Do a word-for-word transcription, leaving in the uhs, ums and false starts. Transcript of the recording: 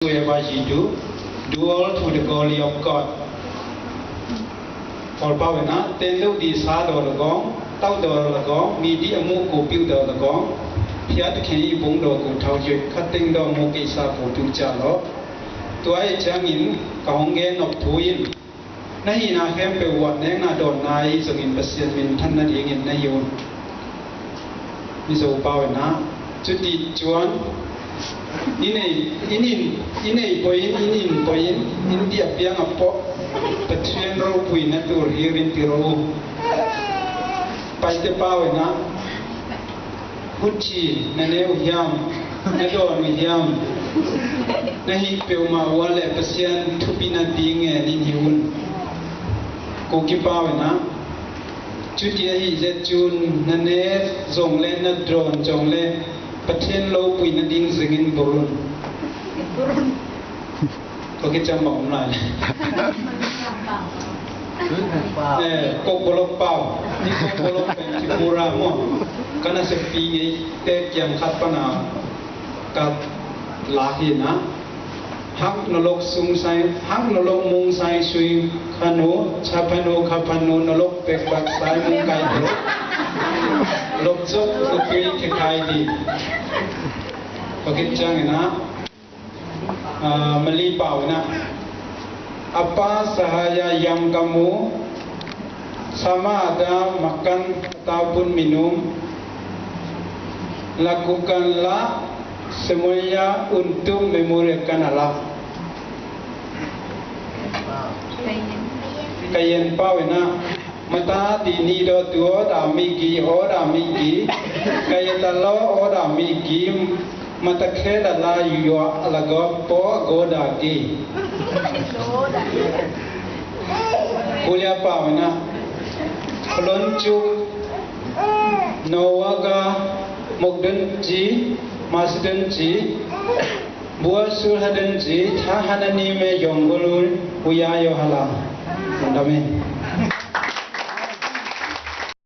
whoever ye do, do all to the glory of God. Kawlpau in ah, ten deuh dih sa daw la gawng, tauh daw la gawng, mi dih a muh ko piuh daw la gawng, phiat khen i bung daw ko thau hioi, khat teng daw muh kei sa ko piuh cia law. Tua i ciangin ka hong gen nop thu in, na hihna khempeuh uah nekna dawnna i zongin Pasian minthan nadingin na hi un. Mizo pau in ah, cuti cuan, i nei, i nin, i nei poi in, i nin poi in, in diah piang a pawh Pathian ropui na tur hi rin ti ro. Paite pau in ah, huthi na ne uh hiam, na dawn uh hiam, na hih peuhmah uh ah le Pasian thupina ding ngen in hi un. Kuki pau in ah, cuti ahi zet cun na ne zong le na dawn zong le Pathian lopui nading zengin burun. Ko kicam bang om lai. Eh, kok bolok pau. Ni kok bolok pen Tripura maw. Kana sepi ngei te kiang khat pana ka lak hi na. Hak nolok sung sai, hak nolok mung sai sui khanu, cha phanu, kha phanu, nolok pek bak sai mung kai bolok. Lok chok, lok tui ke kai di. Ko kicang ina. Ah, Mali pau in ah, a pa Sahaya Yangkamu, Sama Ada Makan Ataupun Minum, Lakukanlah Semuanya Untuk Memorialkan Allah. Kayen pau in ah, mata dini do tu oda migi, oda migi, kayeta lo oda migi, mata khela la yua lago po goda gi. Kulia pau in ah, Koloncu, Nowaga, Mokdunci, Masdunci, Bua Sulhadunci, Tahanani me Yongolul, Uya Yohala. Amen.